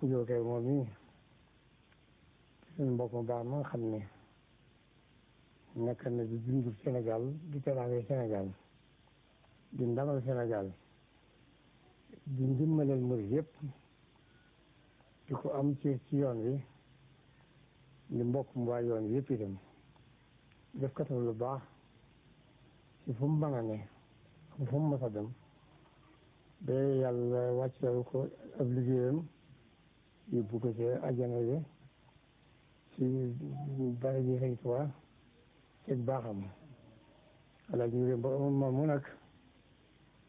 jógee moom mi suñu mbokk mu baax ma nga xam ne nekk na di dundul Sénégal di teraange Sénégal di ndamal Sénégal di ndimbalal murid yëpp di ko am ci yoon wi di mbokk mu waa yoon wi yëpp itam def katam lu baax ci fu mu mën a ne fu mu mës a dem ba yàlla wàcceel ko ab liggéeyam yóbbu ko ci àjjana yi ci bari ji Sëñ Tuubaa ci baaxam walla ñu ba moom mu nag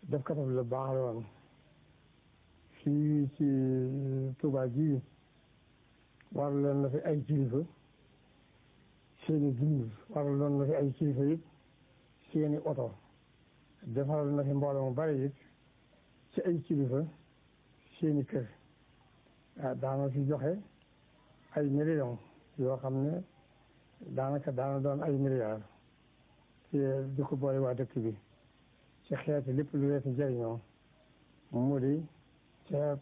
def katam lu baax la woon fii ci Tuubaa ji waraloon na fi ay kilifa seeni dund waraloon na fi ay kilifa it seeni oto defaral na fi mbooloo mu bari it ci ay kilifa seeni kër daana fi joxe ay millions yoo xam ne daanaka daana doon ay milliards ci di ko boole waa dëkk bi ci xeeti lépp lu weesu jëriñoo mu di ceeb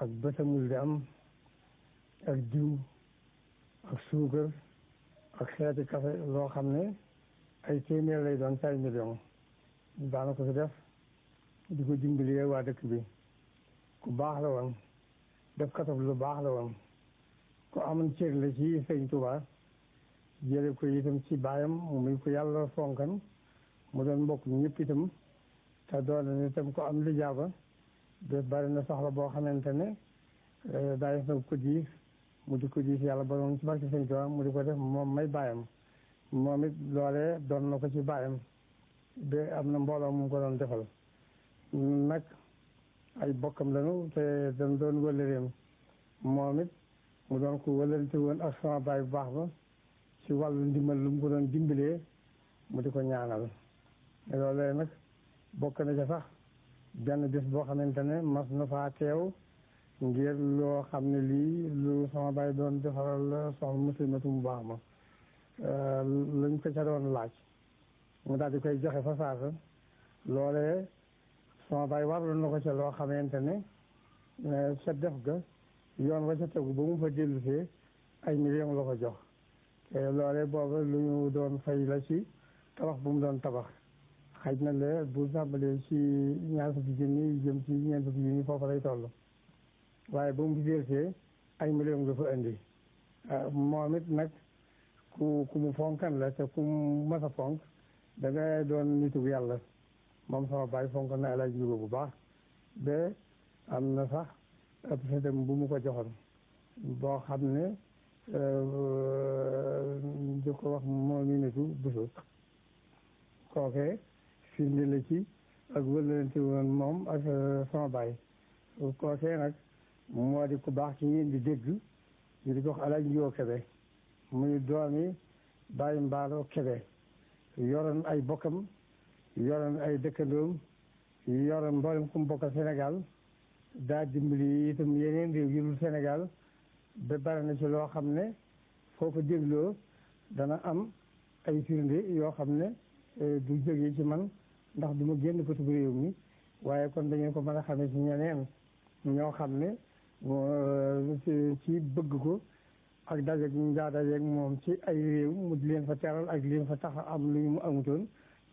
ak bëtamul di am ak diw ak suukar ak xeeti café loo xam ne ay téeméer lay doon ci ay millions daana ko fi def di ko dimbalee waa dëkk bi ku baax la woon def katab lu baax la woon ku amoon cër la ci Sëñ Tuubaa jële ko itam ci baayam mu muy ko yàlla fonkan mu doon mbokk ñëpp itam te doon itam ko am lijaaba de bari na soxla boo xamante ne daay na ko diis mu di ko diis yàlla ba moom ci barke Sëñ Tuubaa mu di ko def moom may baayam moom it loolee doon na ko ci baayam ba am na mbooloo mu ko doon defal nag ay bokkam lañu te dañ doon wëllëreem moom it mu doon ko wëllërante woon ak sama baay bu baax ba ci wàllu ndimbal lu mu ko doon dimbalee mu di ko ñaanal loolee nag bokk na ca sax benn bés boo xamante ne mas na faa teew ngir loo xam ne lii lu sama baay doon defaral soxna muslimatu mu baax ma luñ ko ca doon laaj mu daal di koy joxe fa saasa loolee sama baay warloon na ko ca loo xamante ne ca def ga yoon wa ca tegu ba mu fa dellusee ay millions la ko jox te loolee booba lu ñu doon fay la ci tabax bu mu doon tabax xaj na le bu tàmbalee ci ñaar fukki junni jëm ci ñeent fukki junni foofu lay toll waaye ba mu fi dellusee ay millions la fa indi moom it nag ku mu fonkan la te ku mu mas a fonk da ngay doon nitu yàlla moom sama baay fonk na El Hadj Ndiouga bu baax ba am na sax ab setam bu mu ko joxoon boo xam ne di ko wax moo mi nitu busu kookee firnde la ci ak wëllalante woon moom ak sama baay kookee nag moo di ku baax ci ngeen di dégg ñu di ko wax El Hadj Ndiouga Kébé muy doomi Baye Mbaalo Kébé yoroon ay bokkam yoroon ay dëkkandoom yoroon mboolem ku mu bokkal Sénégal daa dimbali itam yeneen réew yu dul Sénégal ba bari na ci loo xam ne foo ko dégloo dana am ay firnde yoo xam ne du jógee ci man ndax du ma génn ko tub réew mi waaye kon dañu ko mën a xamee ci ñeneen ñoo xam ne ci bëgg ko ak dajeeg ñu daa dajeeg moom ci ay réew mu di leen fa teral ak leen fa tax am lu mu amutoon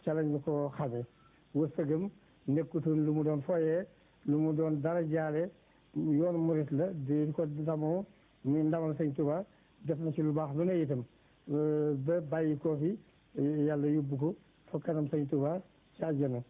ca lañu ko xamee wërsëgam nekkutoon lu mu doon foyee lu mu doon dara jaale yoonu murit la di ko ndamoo muy ndamal Sëñ Tuubaa def na ci lu baax lu ne itam ba bàyyi koo fi yàlla yóbbu ko fa kanam Sëñ Tuubaa ci àjjana